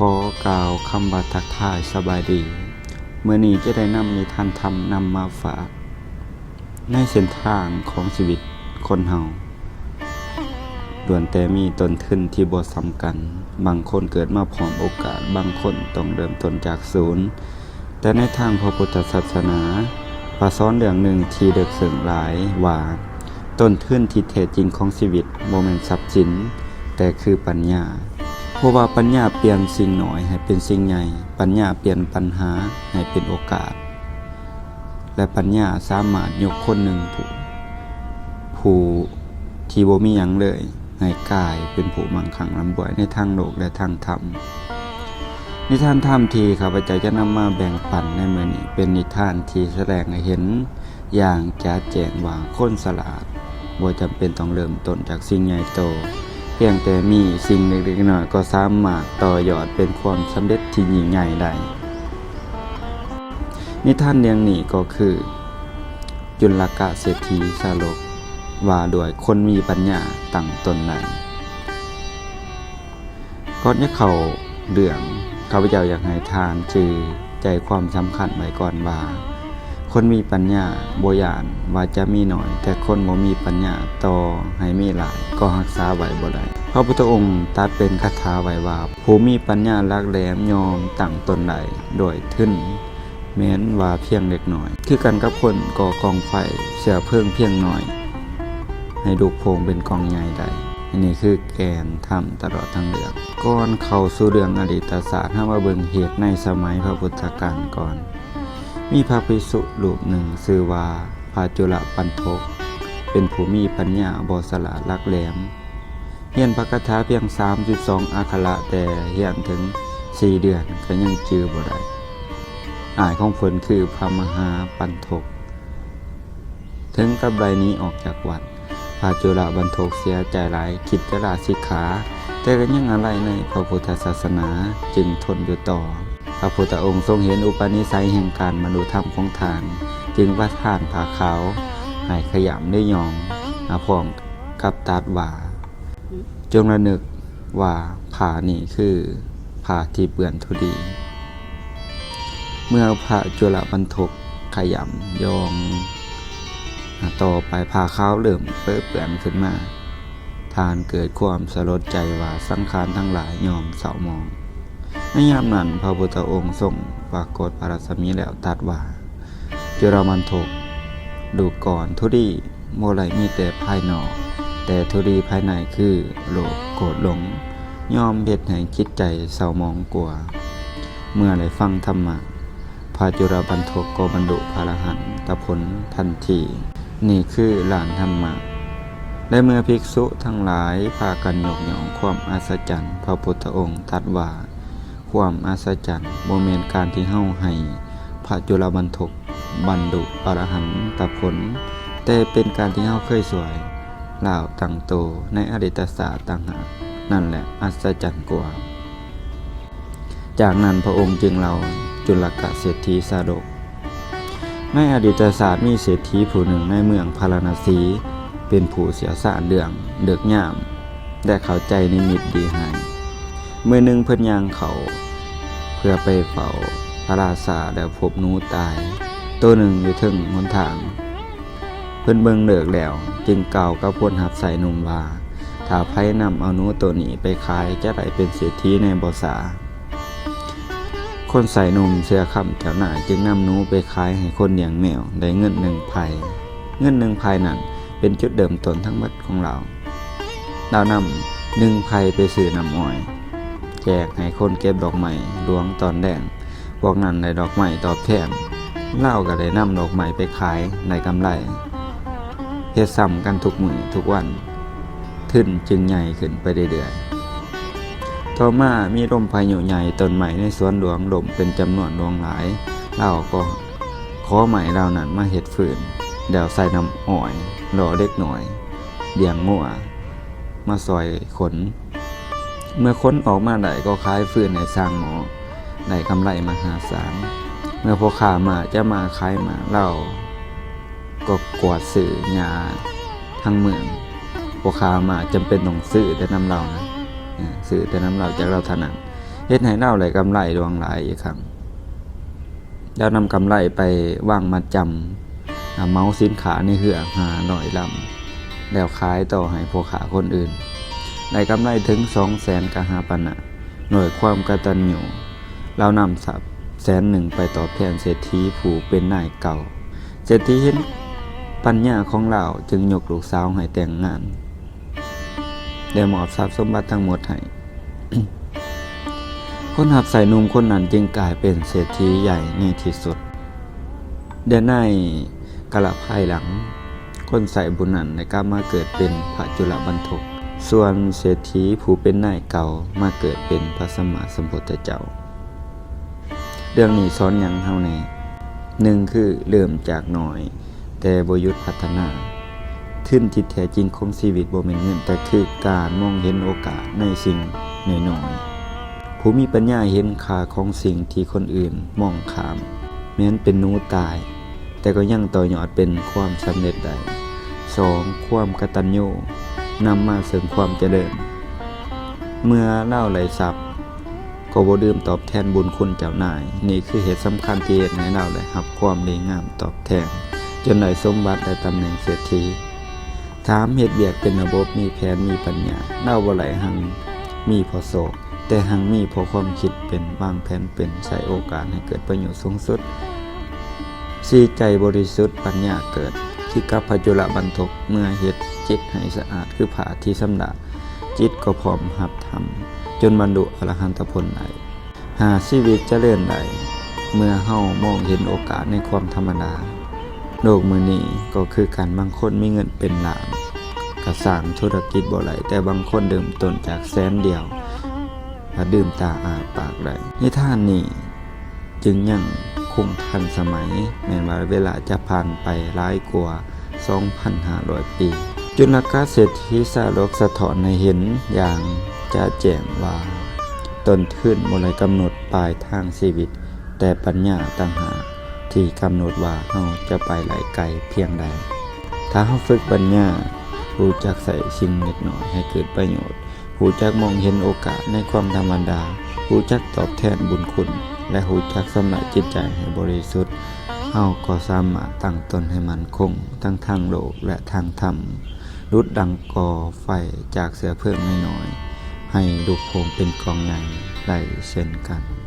ຂໍກ່າວຄຳວ່າທັກທາຍສະບາຍດີ. ມື້ນີ້ຈະໄດ້ນຳນິທານທຳນຳມາຝາກ. ໃນເສັ້ນທາງຂອງຊີວິດຄົນເຮົາ ລ້ວນແຕ່ມີຕົ້ນທຶນທີ່ບໍ່ສ່ຳກັນ. ບາງຄົນເກີດມາພ້ອມໂອກາດ, ບາງຄົນຕ້ອງເລີ່ມຕົ້ນຈາກສູນ. ແຕ່ໃນທາງພະພຸດທະສາສະໜາ ພະສອນເລື່ອງໜຶ່ງທີ່ເລິກເຊິ່ງຫຼາຍວ່າ ຕົ້ນທຶນທີ່ແທ້ຈິງຂອງຊີວິດບໍ່ແມ່ນຊັບສິນ, ແຕ່ຄືປັນຍາ. ເພາະວ່າປັນຍາປ່ຽນສິ່ງໜ້ອຍໃຫ້ເປັນສິ່ງໃຫຍ່, ປັນຍາປ່ຽນບັນຫາໃຫ້ເປັນໂອກາດ ແລະ ປັນຍາສາມາດຍົກຄົນໜຶ່ງຜູ້ ຜູ້ທີ່ບໍ່ມີຫຍັງເລີຍ ໃຫ້ກາຍເປັນຜູ້ມັ່ງຄັ່ງລ່ຳລວຍໃນທາງໂລກ ແລະ ທາງທຳ. ນິທານທຳທີ່ຂ້າພະເຈົ້າຈະນຳມາແບ່ງປັນໃນມື້ນີ້ ເປັນນິທານທີ່ສະແດງໃຫ້ເຫັນຢ່າງຈະແຈ້ງວ່າ ຄົນສະຫຼາດບໍ່ຈຳເປັນຕ້ອງເລີ່ມຕົ້ນຈາກສິ່ງໃຫຍ່ໂຕ, ພຽງແຕ່ມີສິ່ງເລັກໆນ້ອຍໆ ກໍສາມາດຕໍ່ຍອດເປັນຄວາມສຳເລັດທີ່ຍິ່ງໃຫຍ່ໄດ້. ນິທານເລື່ອງນີ້ກໍຄື ຈຸລະກະເສດຖີຊາດົກ ວ່າດ້ວຍຄົນມີປັນຍາຕັ້ງຕົນໄດ້. ກ່ອນຈະເຂົ້າເລື່ອງ, ຂ້າພະເຈົ້າຢາກໃຫ້ທ່ານຈື່ໃຈຄວາມສຳຄັນໄວ້ກ່ອນວ່າ ຄົນມີປັນຍາບໍ່ຢ້ານວ່າຈະມີໜ້ອຍ, ແຕ່ຄົນບໍ່ມີປັນຍາຕໍ່ໃຫ້ມີຫຼາຍກໍຮັກສາໄວ້ບໍ່ໄດ້. ພະພຸດທະອົງຕັດເປັນຄາຖາໄວ້ວ່າ ຜູ້ມີປັນຍາຫຼັກແຫຼມຍ່ອມຕັ້ງຕົນໄດ້ດ້ວຍທຶນ ແມ່ນວ່າພຽງເລັກນ້ອຍ ຄືກັນກັບຄົນກໍ່ກອງໄຟ, ເຊື້ອເພີງພຽງໜ້ອຍ ໃຫ້ລຸກໂພງເປັນກອງໃຫຍ່ໄດ້. ອັນນີ້ຄືແກ່ນທຳຕະຫຼອດທັງເລື່ອງ. ກ່ອນເຂົ້າສູ່ເລື່ອງອະດີດຕະຊາດ, ເຮົາມາເບິ່ງເຫດໃນສະໄໝພະພຸດທະການກ່ອນ. ມີພະພິກສຸຮູບໜຶ່ງຊື່ວ່າ ພະຈຸລະບັນທົກ ເປັນຜູ້ມີປັນຍາບໍ່ສະຫຼາດຫຼັກແຫຼມ. ຮຽນພະຄາຖາພຽງສາມສິບສອງອັກຂະລະ, ແຕ່ຮຽນເຖິງສີ່ເດືອນກໍຍັງຈື່ບໍ່ໄດ້. ອ້າຍຂອງເພິ່ນຄືພະມະຫາບັນທົກ ເຖິງກັບໄລ່ໜີອອກຈາກວັດ. ພະຈຸລະບັນທົກເສຍໃຈຫຼາຍ, ຄິດຈະລາສິກຂາ, ແຕ່ກໍຍັງອາໄລໃນພະພຸດທະສາສະໜາ, ຈຶ່ງທົນຢູ່ຕໍ່. ພະພຸດທະອົງຊົງເຫັນອຸປະນິໄສແຫ່ງການບັນລຸທຳຂອງທ່ານ, ຈຶ່ງປະທານຜ້າຂາວໃຫ້ຂະຫຍຳ ຫຼື ຍ້ອງ, ພ້ອມກັບຕັດວ່າ ຈົ່ງລະນຶກວ່າຜ້ານີ້ຄືຜ້າທີ່ເປື້ອນທຸລີ. ເມື່ອພະຈຸລະບັນທົກຂະຫຍຳ ຍ້ອງ ຕໍ່ໄປ, ຜ້າຂາວເລີ່ມເປິເປື້ອນຂຶ້ນມາ. ທ່ານເກີດຄວາມສະຫຼົດໃຈວ່າສັງຂານທັງຫຼາຍຍອມເສົ້າໝອງ. ໃນຍາມນັ້ນ ພະພຸດທະອົງຊົງປາກົດພະລັດສະໝີແລ້ວຕັດວ່າ ຈຸລະບັນທົກ, ດູກ່ອນ, ທຸລີບໍ່ໄດ້ມີແຕ່ພາຍນອກ, ແຕ່ທຸລີພາຍໃນຄືໂລບໂກດຫຼົງ ຍອມເຮັດໃຫ້ຈິດໃຈເສົ້າໝອງກວ່າ. ເມື່ອໄດ້ຟັງທຳມະ, ພະຈຸລະບັນທົກກໍບັນລຸພະລະຫັນຕະຜົນທັນທີ. ນີ້ຄືລ້ານທຳມະ. ແລະ ເມື່ອພິກສຸທັງຫຼາຍພາກັນຍົກຍ້ອງຄວາມອັດສະຈັນ, ພະພຸດທະອົງຕັດວ່າ ຄວາມອັດສະຈັນບໍ່ແມ່ນການທີ່ເຮົາໃຫ້ພະຈຸລະບັນທົກບັນລຸອະລະຫັນຕະຜົນ, ແຕ່ເປັນການທີ່ເຮົາເຄີຍຊ່ວຍລາວຕັ້ງໂຕໃນອະດີດຕະຊາດຕ່າງຫາກ, ນັ້ນແຫຼະອັດສະຈັນກວ່າ. ຈາກນັ້ນພະອົງຈຶ່ງເລົ່າຈຸລະກະເສດຖີຊາດົກ. ໃນອະດີດຕະຊາດມີເສດຖີຜູ້ໜຶ່ງໃນເມືອງພາລານະສີ ເປັນຜູ້ຊ່ຽວຊານເລື່ອງເລິກຍາມ ແລະ ເຂົ້າໃຈນິມິດດີຮ້າຍ. ມື້ໜຶ່ງເພິ່ນຍ່າງເຂົ້າເພື່ອໄປເຝົ້າພະລາຊາ ແລ້ວພົບໜູຕາຍໂຕໜຶ່ງຢູ່ເທິງຫົນທາງ. ເພິ່ນເບິ່ງເລີກແລ້ວ ຈຶ່ງກ່າວກັບຄົນຮັບໃຊ້ໜຸ່ມວ່າ ຖ້າໃຜນຳເອົາໜູໂຕນີ້ໄປຂາຍ ຈະໄດ້ເປັນເສດຖີໃນບໍ່ຊ້າ. ຄົນໃຊ້ໜຸ່ມເຊື່ອຄຳເຈົ້ານາຍ ຈຶ່ງນຳໜູໄປຂາຍໃຫ້ຄົນລ້ຽງແມວ ໄດ້ເງິນໜຶ່ງໄພ. ເງິນໜຶ່ງໄພນັ້ນເປັນຈຸດເລີ່ມຕົ້ນທັງໝົດຂອງລາວ. ລາວນຳໜຶ່ງໄພໄປຊື້ນ້ຳອ້ອຍ ແຈກໃຫ້ຄົນເກັບດອກໄມ້ຫຼວງຕອນແລງ. ພວກນັ້ນໄດ້ດອກໄມ້ຕອບແທນ, ລາວກໍໄດ້ນຳດອກໄມ້ໄປຂາຍໄດ້ກຳໄລ. ເຮັດຊ້ຳກັນທຸກມື້ທຸກວັນ, ທຶນຈຶ່ງໃຫຍ່ຂຶ້ນໄປເລື້ອຍໆ. ຕໍ່ມາມີລົມພາຍຸໃຫຍ່, ຕົ້ນໄມ້ໃນສວນຫຼວງລົ້ມເປັນຈຳນວນຫຼວງຫຼາຍ. ລາວກໍຂໍໄມ້ເຫຼົ່ານັ້ນມາເຮັດຟືນ, ແລ້ວໃສ່ນ້ຳອ້ອຍຫຼໍ່ເດັກນ້ອຍລ້ຽງງົວມາຊ່ອຍຂົນ. ເມື່ອຂົນອອກມາໄດ້ກໍຂາຍຟືນໃຫ້ຊ່າງໝໍ້ ໄດ້ກຳໄລມະຫາສານ. ເມື່ອພໍ່ຄ້າມ້າຈະມາຂາຍມ້າ, ລາວກໍກວດຊື້ຫຍ້າທັງເມືອງ. ພໍ່ຄ້າມ້າຈຳເປັນຕ້ອງຊື້ແຕ່ນຳລາວນະ, ເອີ ຊື້ແຕ່ນຳລາວ, ຈາກລາວເທົ່ານັ້ນ. ເຮັດໃຫ້ລາວໄດ້ກຳໄລຫຼວງຫຼາຍອີກຄັ້ງ. ລາວນຳກຳໄລໄປວາງມັດຈຳ ເໝົາສິນຄ້າໃນເຮືອຫ້າຮ້ອຍລຳ ແລ້ວຂາຍຕໍ່ໃຫ້ພໍ່ຄ້າຄົນອື່ນ ໄດ້ກຳໄລເຖິງສອງແສນກະຫາປານະ. ດ້ວຍຄວາມກະຕັນຍູ ລາວນຳຊັບແສນໜຶ່ງໄປຕອບແທນເສດຖີຜູ້ເປັນນາຍເກົ່າ. ເສດຖີເຫັນປັນຍາຂອງລາວ ຈຶ່ງຍົກລູກສາວໃຫ້ແຕ່ງງານ ແລະ ມອບຊັບສົມບັດທັງໝົດໃຫ້. ຄົນຮັບໃຊ້ໜຸ່ມຄົນນັ້ນຈຶ່ງກາຍເປັນເສດຖີໃຫຍ່ໃນທີ່ສຸດ. ແລະ ໃນກາລະພາຍຫຼັງ, ຄົນໃຊ້ຜູ້ນັ້ນໄດ້ກັບມາເກີດເປັນພະຈຸລະບັນທົກ, ສ່ວນເສດຖີຜູ້ເປັນນາຍເກົ່າມາເກີດເປັນພະສຳມາສຳພຸດທະເຈົ້າ. ເລື່ອງນີ້ສອນຫຍັງເຮົາແດ່? ໜຶ່ງຄືເລີ່ມຈາກໜ້ອຍ ແຕ່ບໍ່ຢຸດພັດທະນາ. ທຶນທີ່ແທ້ຈິງຂອງຊີວິດບໍ່ແມ່ນເງິນ, ແຕ່ຄືການມອງເຫັນໂອກາດໃນສິ່ງນ້ອຍໆ. ຜູ້ມີປັນຍາເຫັນຄ່າຂອງສິ່ງທີ່ຄົນອື່ນມອງຂ້າມ, ແມ່ນເປັນໜູຕາຍ, ແຕ່ກໍຍັງຕໍ່ຍອດເປັນຄວາມສຳເລັດໄດ້. ສອງ, ຄວາມກະຕັນຍູນຳມາເຊິ່ງຄວາມຈະເລີນ. ເມື່ອລາວໄດ້ຊັບ, ກໍບໍ່ລືມຕອບແທນບຸນຄຸນເຈົ້ານາຍ. ນີ້ຄືເຫດສຳຄັນທີ່ເຮັດໃຫ້ລາວໄດ້ຮັບຄວາມດີງາມຕອບແທນ, ຈົນໄດ້ສົມບັດ ແລະ ຕຳແໜ່ງເສດຖີ. ສາມ, ເຮັດວຽກເປັນລະບົບ, ມີແຜນ, ມີປັນຍາ. ລາວບໍ່ໄດ້ຮັ່ງມີເພາະໂຊກ, ແຕ່ຮັ່ງມີເພາະຄວາມຄິດເປັນ, ວາງແຜນເປັນ, ໃຊ້ໂອກາດໃຫ້ເກີດປະໂຫຍດສູງສຸດ. ສີ່, ໃຈບໍລິສຸດ, ປັນຍາເກີດ. ຄືກັບພະຈຸລະບັນທົກ, ເມື່ອເຮັດຈິດໃຫ້ສະອາດຄືຜ້າທີ່ຊຳລະ, ຈິດກໍພ້ອມຮັບທຳ ຈົນບັນລຸອະລະຫັນຕະຜົນໄດ້. ຫ້າ, ຊີວິດຈະເລີນໄດ້ ເມື່ອເຮົາມອງເຫັນໂອກາດໃນຄວາມທຳມະດາ. ໂລກມື້ນີ້ກໍຄືກັນ, ບາງຄົນມີເງິນເປັນລ້ານ ກໍສ້າງທຸລະກິດບໍ່ໄດ້, ແຕ່ບາງຄົນເລີ່ມຕົ້ນຈາກແສນດຽວ ແລະ ລືມຕາອ້າປາກໄດ້. ນິທານນີ້ຈຶ່ງຍັງຄົງທັນສະໄໝ, ແມ່ນວ່າເວລາຈະຜ່ານໄປຫຼາຍກວ່າ ສອງພັນຫ້າຮ້ອຍປີ. ຈຸລະກະເສດຖີຊາດົກສະທ້ອນໃຫ້ເຫັນຢ່າງຈະແຈ້ງວ່າ ຕົ້ນທຶນບໍ່ໄດ້ກຳນົດປາຍທາງຊີວິດ, ແຕ່ປັນຍາຕ່າງຫາກທີ່ກຳນົດວ່າເຮົາຈະໄປໄດ້ໄກພຽງໃດ. ຖ້າເຮົາຝຶກປັນຍາ, ຮູ້ຈັກໃຊ້ສິ່ງເລັກນ້ອຍໃຫ້ເກີດປະໂຫຍດ, ຮູ້ຈັກມອງເຫັນໂອກາດໃນຄວາມທຳມະດາ, ຮູ້ຈັກຕອບແທນບຸນຄຸນ ແລະ ຮູ້ຈັກຊຳລະຈິດໃຈໃຫ້ບໍລິສຸດ, ເຮົາກໍສາມາດຕັ້ງຕົນໃຫ້ໝັ້ນຄົງທັງທາງໂລກ ແລະ ທາງທຳ, ດຸດດັ່ງກໍ່ໄຟຈາກເຊື້ອເພີງນ້ອຍໆ ໃຫ້ລຸກໂພງເປັນກອງໃຫຍ່ໄດ້ເຊັ່ນກັນ.